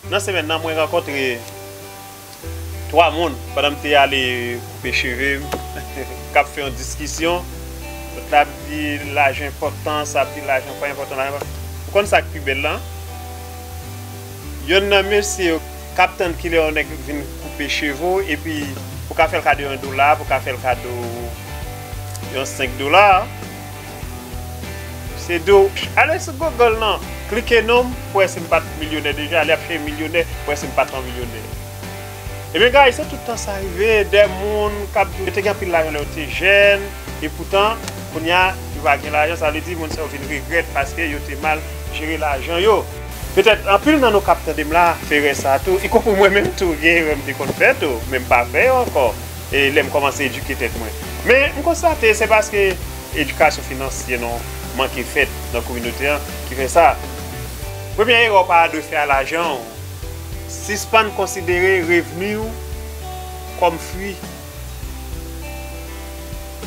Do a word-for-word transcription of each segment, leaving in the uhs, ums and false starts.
Nan semèn nan, mwen rankontre twa moun pandan m te ale koupe cheve m, k ap fè yon diskisyon. Lòt la ap di lajan enpòtan, sa ap di lajan pa enpòtan, lajan pa. Ou konn sa k pi bèl lan? Yonn nan mesye yo k ap tann kilè yon nèg vin koupe cheve w, epi ou ka fè l kado yon dola, pou ka fè l kado yon senk dola. Se di w, ale sou Google nan, klike non m, pou wè si m pa t milyonè deja, li ap chèche milyonè, pou wè si m pa t yon milyonè. Ebyen, guys, se tout tan sa rive, de moun k ap di w yo te gen anpil lajan lè yo te jèn, e poutan, kounye a, yo pa gen lajan, sa vle di, moun sa yo vin regrèt paske yo te mal jere lajan yo. Petèt, anpil nan nou k ap tande m la fè erè sa a tou, ikonpri mwen menm tou, gen erè m te konn fè tou, men m pa fè yo ankò, e lè m kòmanse edike tèt mwen. Men, m konstate, se paske edikasyon finansyè nou manke fèt nan kominote an ki fè sa. Premye erè w pa dwe fè a lajan w, sispann konsidere revni w kòm fwi.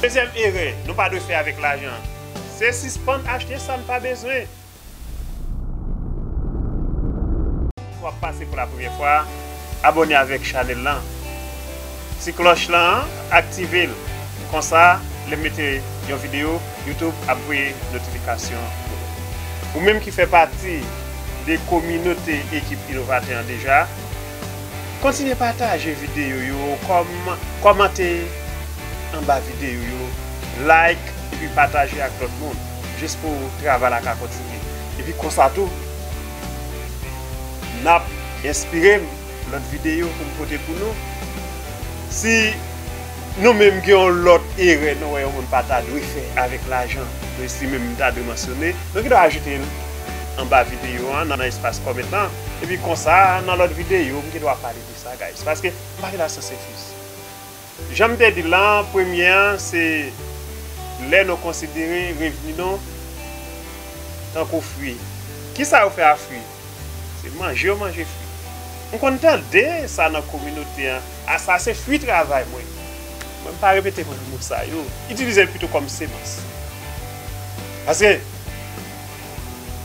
Dezyèm erè nou pa dwe fè avèk lajan, se sispann achte sa n pa bezwen. W ap pase pou la premyè fwa, abòne avèk chanèl lan. Ti klòch lan, aktive l. Konsa, lè m mete yon videyo, YouTube ap voye notifikasyon pou ou. Ou menm ki fè pati de kominote ekip inovatè an deja, kontinye pataje videyo yo, kòm-, kòmante anba videyo yo, like, epi pataje ak lòt moun, jis pou travay la ka kontinye. Epi konsa tou, n ap enspire m lòt videyo pou m pote pou nou. Si nou menm gen yon lòt erè nou wè yon moun pa ta dwe fè avèk lajan, nou estime m ta dwe mansyone, nou gen dwa ajoute l anba videyo an, nan espas kòmantè lan. Epi konsa, nan lòt videyo, m gen dwa pale de sa, guys. Paske m pa gen lasyans enfini. Jan m te di l lan, premye an, se lè nou konsidere revni nou tankou fwi. Kisa yo fè a fwi? Se manje yo manje fwi. M konn tande sa nan kominote an. A, sa se fwi travay mwen. Mwen, m pa repete mo sa yo. Itilize l pito kòm semans. Paske,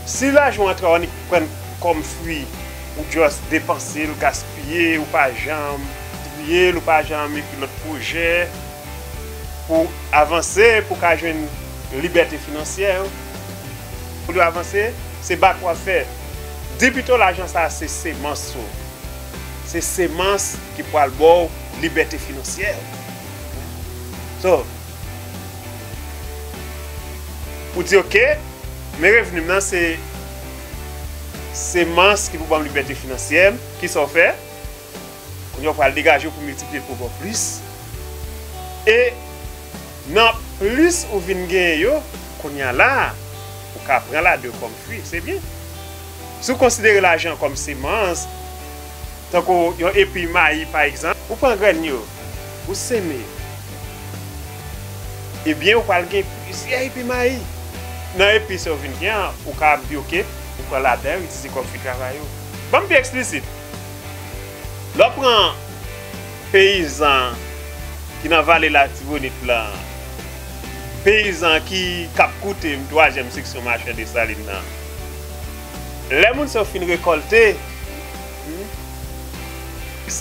si lajan w antre w annik pran l kòm fwi, ou just depanse l, gaspiye, ou pa janm triye l, ou pa janm ekri lòt pwojè pou avanse, pou ka jwenn libète finansyè, olye w avanse, se bat w ap fè. Di pito lajan sa a se semans ou. Se semans ki pral ba w libète finansyè. So, ou di, "Oke, men revni m nan se semans ki pou ban m libète finansyè m." Kisa w fè? Kounye a w pral degaje w pou miltipliye l pou ba w plis. E nan plis ou vin genyen yo, kounye a la, ou ka pran ladan yo kòm fwi, se byen. Si w konsidere lajan kòm semans, tankou yon epi mayi, pa egzanp, ou pran grenn yo, ou seme, ebyen, ou pral gen plizyè epi mayi. Nan epi sa yo vin gen an, ou ka ap di, "Oke, ou pran ladan yo, itilize kòm fwi travay ou." Ban m pi eksplisit. Lè w pran peyizan ki nan Vale Latibonit lan, peyizan ki, k ap koute m, twazyèm seksyon Machè Desalin nan, lè moun sa yo fin rekòlte, hmm,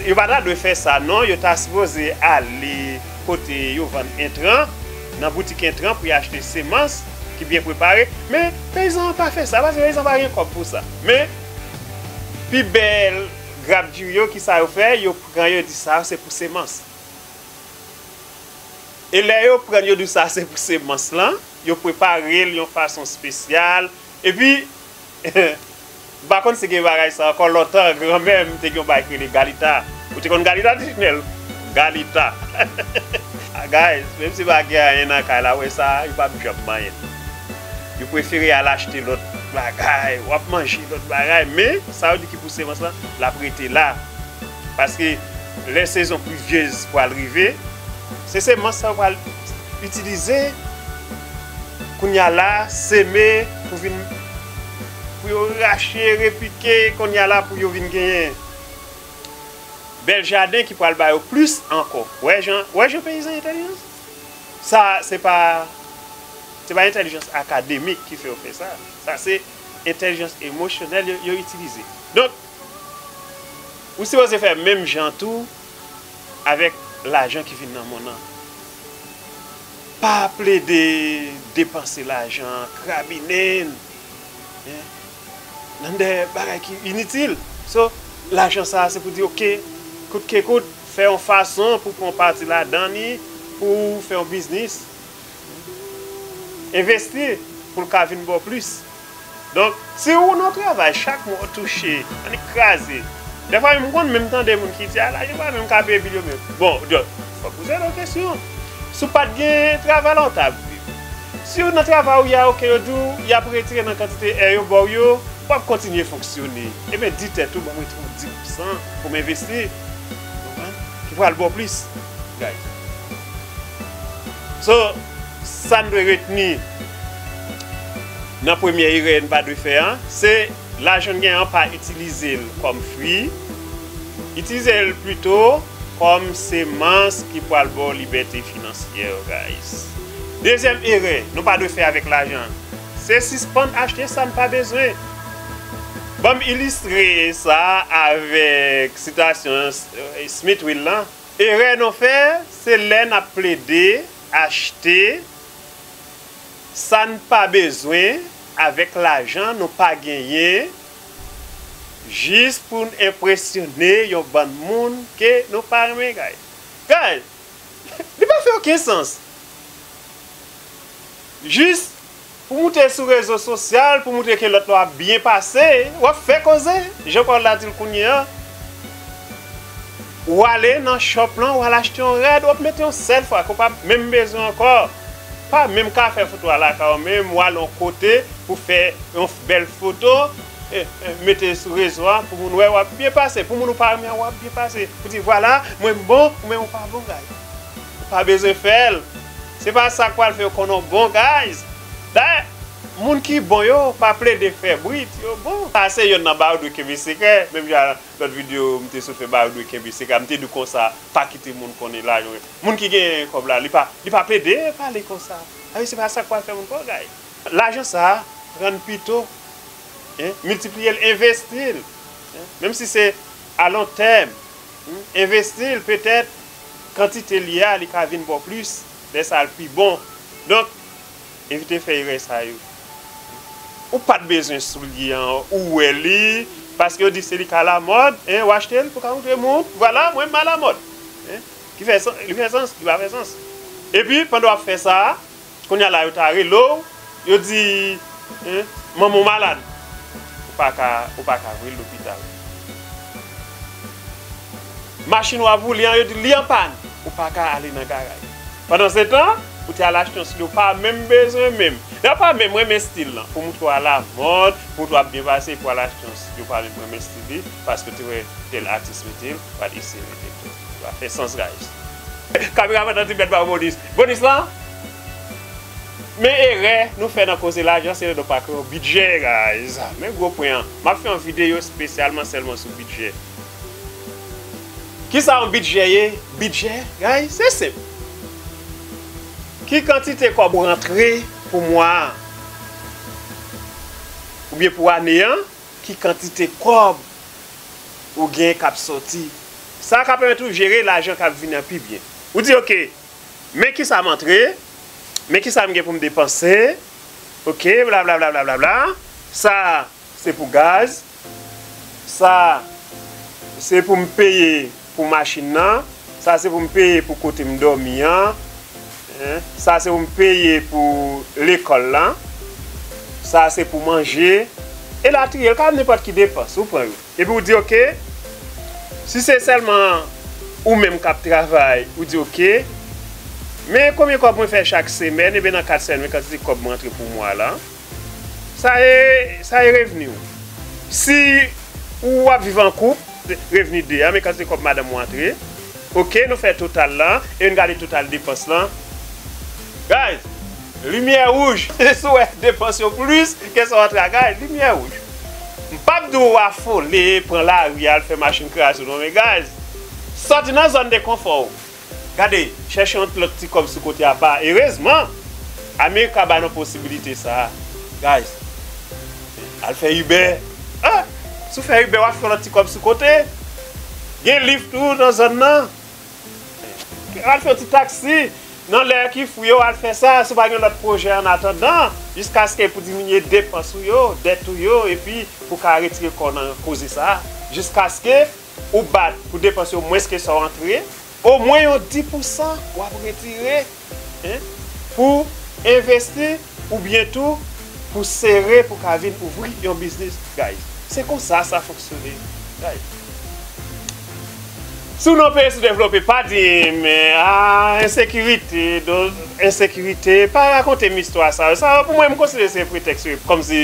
yo pa ta dwe fè sa, non, yo ta sipoze ale kote yo vann entran, nan boutik entran pou y achte semans ki byen prepare. Men, peyizan an pa fè sa, paske peyizan pa gen kòb pou sa. Men, pi bèl grap diri yo, kisa yo fè? Yo pran, yo di sa se pou semans. E lè yo pran, yo di sa se pou semans lan, yo prepare l yon fason espesyal. Epi, m pa konn si gen bagay sa ankò, lontan, granmè m te gen yon bagay ki rele galita. Ou te konn galita, ti Tinèl? Galita. Ah, guys, menm si pa gen anyen nan kay la, wè sa, yo p ap janm manyen. Yo prefere al achte lòt bagay, w ap manje lòt bagay, men sa yo di ki pou semans lan, l ap rete la. Paske lè sezon plivyez pral rive, se semans sa yo pral itilize kounye a la, seme pou vin, pou yo rache, repike, kounye a la pou yo vin genyen bèl jaden ki pral ba yo plis ankò. Wè jan, wè jan peyizan entèlijan? Sa, se pa, se pa entèlijans akademik ki fè yo fè sa. Sa, se entèlijans emosyonèl yo, yo itilize. Donk, Ou sipoze fè menm jan tou avèk lajan ki vin nan men w nan. Pa plede depanse lajan, krabinen, en, nan de bagay ki initil. So, lajan sa a se pou di, oke, kout ke kout, fè yon fason pou pran yon pati ladan li, pou fè yon biznis. Envesti pou l ka vin ba w plis. Donk, si ou nan yon travay, chak mwa w touche, annik kraze. Dèfwa menm m konn menm tande moun ki di, "A, lajan pa menm ka peye bil yo menm." Bon, donk, fòk poze tèt ou kesyon. Si w pa t gen travay la, w t ap viv. Si w nan travay ou ye a, oke, yo di w, y ap retire nan kantite è yo ba w yo, w ap kontinye fonksyone. Ebyen, di tèt ou, "Ban m retire yon dis pousan pou m envesti." Konprann? Ki pral ba w plis. Guys. So, sa n dwe retni nan premye erè n pa dwe fè an, se lajan n gen an, pa itilize l kòm fwi. Itilize l pito kòm semans ki pral ba w libète finansyè, guys. Dezyèm erè nou pa dwe fè avèk lajan, se sispann achte sa n pa bezwen. Ban m ilistre sa avèk sitasyon, eh, Smithwill lan. Erè nou fè, se lè n ap plede achte sa n pa bezwen avèk lajan nou pa genyen, jis pou n enpresyone yon bann moun ke nou pa renmen, guys. Guys, li pa fè okenn sans. Jis pou moute sou rezo sosyal, pou moutre ke lòt la w ap byen pase, w ap fè koze. Jan Paul la di l kounye a, w ale nan shop lan, w al achte yon rad, w ap mete yon sèl fwa, ke w pa menm bezwen ankò. Pa menm ka fè foto a lakay ou menm, w al yon kote pou fè yon bèl foto, e, e, mete sou rezo a pou moun wè w ap byen pase. Pou moun ou pa renmen an, w ap byen pase. Pou di, "Vwala, mwen m bon, ou menm ou pa bon, guys." Ou pa bezwen fè l. Se pa sa k pral fè w konnen w bon, guys. Dayè, moun ki bon yo pa plede fè bri, yo bon. Sa se yonn nan bagay ou dwe kenbe sekrè. Menm jan lòt videyo m te sot fè, bagay ou dwe kenbe sekrè. M te di w konsa, pa kite moun konnen lajan. Moun ki genyen kòb la, li pa, li pa plede pale konsa. A wi, se pa sa k pral fè moun bon, guys. Lajan sa a, pran l pito, en, miltipliye l, envesti l, en, menm si se a lon tèm, hmm, envesti l, petèt kantite li a, li ka vin ba w plis, lè sa a l pi bon. Donk, evite fè erè sa yo. Ou pa t bezwen soulye an, ou wè li, paske yo di se li k alamòd, en, w achte l pou ka montre moun, vwala, mwen m alamòd. En, ki fè sans, li fè sans, li pa fè sans. Epi, pandan w ap fè sa, kounye a la, yo ta rele w, yo di, en, manman w malad. Ou pa ka, ou pa ka voye l lopital. Machin w ap woule an, yo di li an pàn. Ou pa ka ale nan garaj. Pandansetan, ou te al achte yon stil ou pa menm bezwen menm. Lè w pa menm renmen stil lan, pou montre w alamòd, pou montre w ap byen pase, pou al achte yon stil ou pa menm renmen stil li, paske w te wè tèl atis mete l, w al eseye mete l tou. Sa fè sans, guys. Kameramann nan di, "Mèt ba w bonis." Bonis lan? Men erè nou fè nan koze lajan, se lè nou pa kreye yon bidjè, guys. Men gwo pwen an. M ap fè yon videyo espesyalman sèlman sou bidjè. Kisa yon bidjè ye? Bidjè, guys, se senp. Ki kantite kòb ou rantre pou mwa a? Oubyen pou ane an? Ki kantite kòb ou gen k ap sòti? Sa ka pèmèt ou jere lajan k ap vini an pi byen. Ou di, "Oke, men kisa m antre, men kisa m gen pou m depanse, oke, blablabla, blablabla. Sa, se pou gaz. Sa, se pou m peye pou machin nan. Sa, se pou m peye pou kote m dòmi an. En, sa, se pou m peye pou lekòl la. Sa, se pou manje." Elatriye, l ka nenpòt ki depans, ou pran yo. Epi ou di, "Oke, si se sèlman ou menm k ap travay," ou di, "Oke, men konbyen kòb mwen fè chak semèn?" Ebyen, nan kat semèn, men kantite kòb mwen rantre pou mwa la. Sa e, sa e revni w. Si ou ap viv an koup, revni de a, men kantite kòb madanm ou antre. Oke, nou fè total la, e n gade total depans lan. Guys, limyè wouj, si w wè depans yo plis ke sa w antre a, guys, limyè wouj. M p ap di w afole, pran lari, al fè machin kraze w, non, men guys, sòti nan zòn de konfò w. Gade, chèche yon lòt ti kòb sou kote apa. Erezman, Amerika ba nou posibilite sa a. Guys, al fè Uber. Ah, si w fè Uber, w ap fè yon lòt ti kòb sou kote. Gen Lyft tou nan zòn nan. Al fè yon ti taksi. Nan lè ki fou yo al fè sa, si w pa gen lòt pwojè an atandan, jiskaske pou diminye depans ou yo, dèt ou yo, epi pou ka retire kò w nan koze sa, jiskaske ou bat pou depans yo mwens ke sa w antre, omwen yon dis pousan w ap retire, en, pou envesti oubyen tou pou sere pou ka vin ouvri yon biznis, guys. Se konsa sa fonksyone, guys. Si w nan yon peyi soudevlope, pa di m, ah, ensekirite, do, ensekirite, pa rakonte m istwa sa yo. Sa yo, pou mwen, m konsidere se pretèks yo. Kòmsi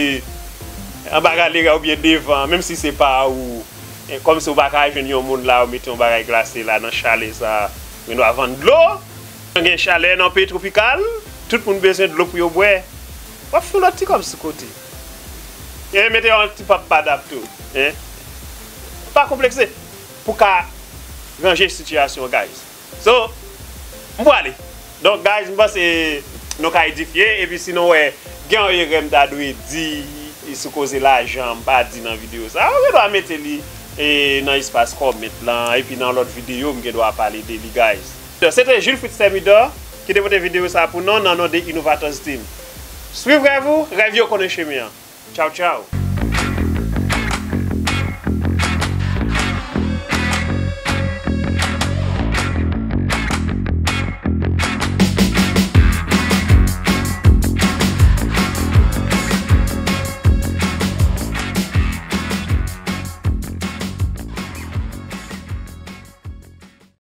anba galera oubyen devan, menm si se pa ou, e, kòmsi w pa ka jwenn yon moun la, ou mete yon bagay glase la nan chalè sa, ou gen dwa vann dlo. Gen chalè nan peyi twopikal, tout moun bezwen dlo pou yo bwè. W ap fè yon lòt ti kòb sou kote. E mete yon ti pap padap tou. En? Pa konplekse pou ka ranje sitiyasyon, guys. So, m pwale. Donk, guys, m panse nou ka edifye, epi si nou wè gen yon erè m ta dwe di sou koze lajan, m pa di nan videyo sa, ou gen dwa mete li, e, nan espas kòmant lan, epi nan lòt videyo, m gen dwa pale de li, guys. Se te Jules Fritz Thermidor ki te pote videyo sa pou nou nan non de Innovators Team. Swiv rèv ou, rèv yo konnen chemen an. Tchaw, tchaw.